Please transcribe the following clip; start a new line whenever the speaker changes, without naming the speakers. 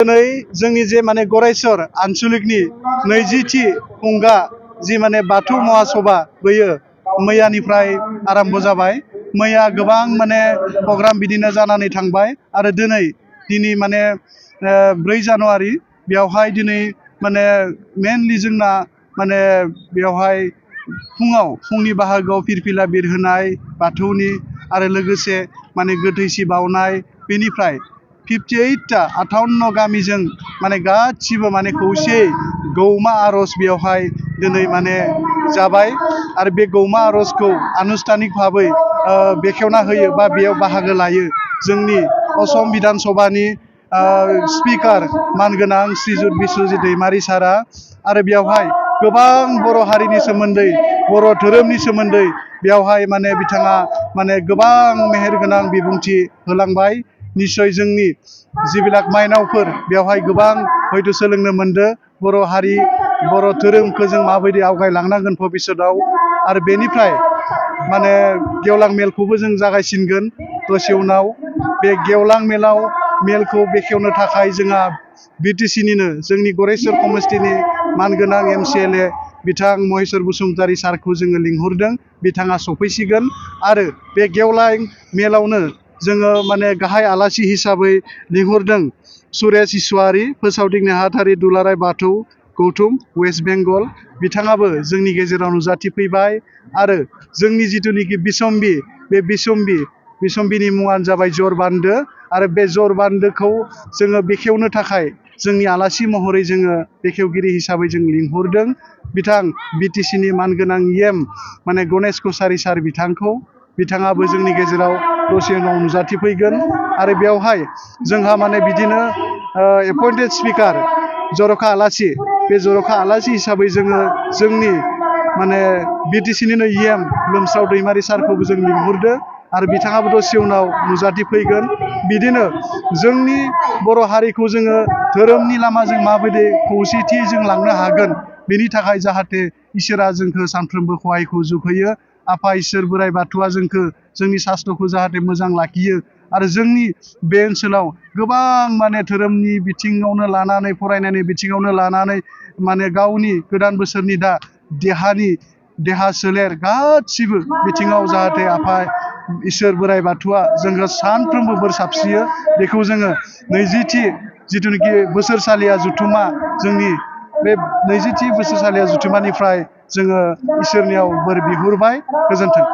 दिनै जोंनि जे माने गरायसर आनसलिकनि 20थि खुंगा जि माने बाथौ महासभा बैयो मैयानिफ्राय आरम्भ जाबाय। मैया गोबां माने प्रग्राम बिदिनो जानानै थांबाय आरो दिनै माने 4 जानुवारि बेयावहाय दिनै माने मेनलि जोंना माने बेयावहाय फुंनि बाहागोआव फिरफिला बिरहोनाय बाथौनि आरो लोगोसे माने गोथैसि बावनाय बेनिफ्राय 58टा 58 गामिजों माने गासिबो माने खौसेयै गौमा आर'ज बेयावहाय दिनै माने जाबाय आरो बे गौमा आर'जखौ आनुष्ठानिक भाबै बेखेवना होयो बा बेयाव बाहागो लायो जोंनि असम बिधान सभानि स्पिकार मानगोनां श्रीजुत बिस्वजित दैमारि सारा आरो बेयावहाय गोबां बर' हारिनि सोमोन्दै बर' धोरोमनि सोमोन्दै बेयावहाय माने बिथाङा माने गोबां मेहेरगोनां बिबुंथि होलांबाय। निश्चय जोंनि जिबिलाक माइनावफोर बेयावहाय गोबां हयथ' सोलोंनो मोनदों बर' हारि बर' धोरोमखौ जों माबायदि आवगायलांनांगोन भबिष्यतआव आरो बेनिफ्राय माने गेवलां मेलखौबो जों जागायसिनगोन दसे उनाव। बे गेवलां मेलखौ बेखेवनो थाखाय जोंहा बिटिसिनिनो जोंनि गरेस्वर समस्तिनि मानगोनां MCLA बिथां महेश्वर बसुमतारी सारखौ जोङो लिंहरदों। बिथाङा सफैसिगोन आरो बे गेवलां मेलावनो जोङो माने गाहाय आलासि हिसाबै लिंहरदों सुरेश इसवारि फोसावदिं नेहाथारि दुलाराय बाथौ गौथुम वेस्ट बेंगल बिथाङाबो जोंनि गेजेराव नुजाथिफैबाय आरो जोंनि जिथुनिखि बिसम्बि बे बिसम्बिनि मुङानो जाबाय जरबान्दो आरो बे जरबान्दोखौ जोङो बेखेवनो थाखाय जोंनि आलासि महरै जोङो बेखेवगिरि हिसाबै जों लिंहरदों बिथां बिटिसिनि मानगोनां माने गणेश कसारी सार बिथाङाबो जोंनि गेजेराव दसे उनाव नुजाथिफैगोन आरो बेयावहाय जोंहा माने बिदिनो एपइन्टेड स्पिकार जर'खा आलासि बे जर'खा आलासि हिसाबै जोङो जोंनि माने बिटिसिनिनो लोमस्राव दैमारि सारखौबो जों लिंहरदो आरो बिथाङाबो दसे उनाव नुजाथिफैगोन। बिदिनो जोंनि बर' हारिखौ जोङो धोरोमनि लामाजों माबायदि खौसेथि जों लांनो हागोन बेनि थाखाय जाहाथे इसोरा जोंखौ सानफ्रोमबो सहायखौ जुगहोयो। आफा इसोर बोराइ बाथौआ जोंखौ जोंनि सास्थ्रखौ जाहाथे मोजां लाखियो आरो जोंनि बे ओनसोलाव गोबां माने धोरोमनि बिथिङावनो लानानै फरायनायनि बिथिङावनो लानानै माने गावनि गोदान बोसोरनि दा देहा सोलेर गासिबो बिथिङाव जाहाथे आफा इसोर बोराइ बाथौआ जोंखौ सानफ्रोमबो बोर साबस्रियो बेखौ जोङो 20थि जिथुनिखि बोसोरसालिया जुथुमा जोंनि बे 20थि बोसोरसालिया जुथुमानिफ्राय जोङो इसोरनियाव बोर बिहरबाय। गोजोन्थों।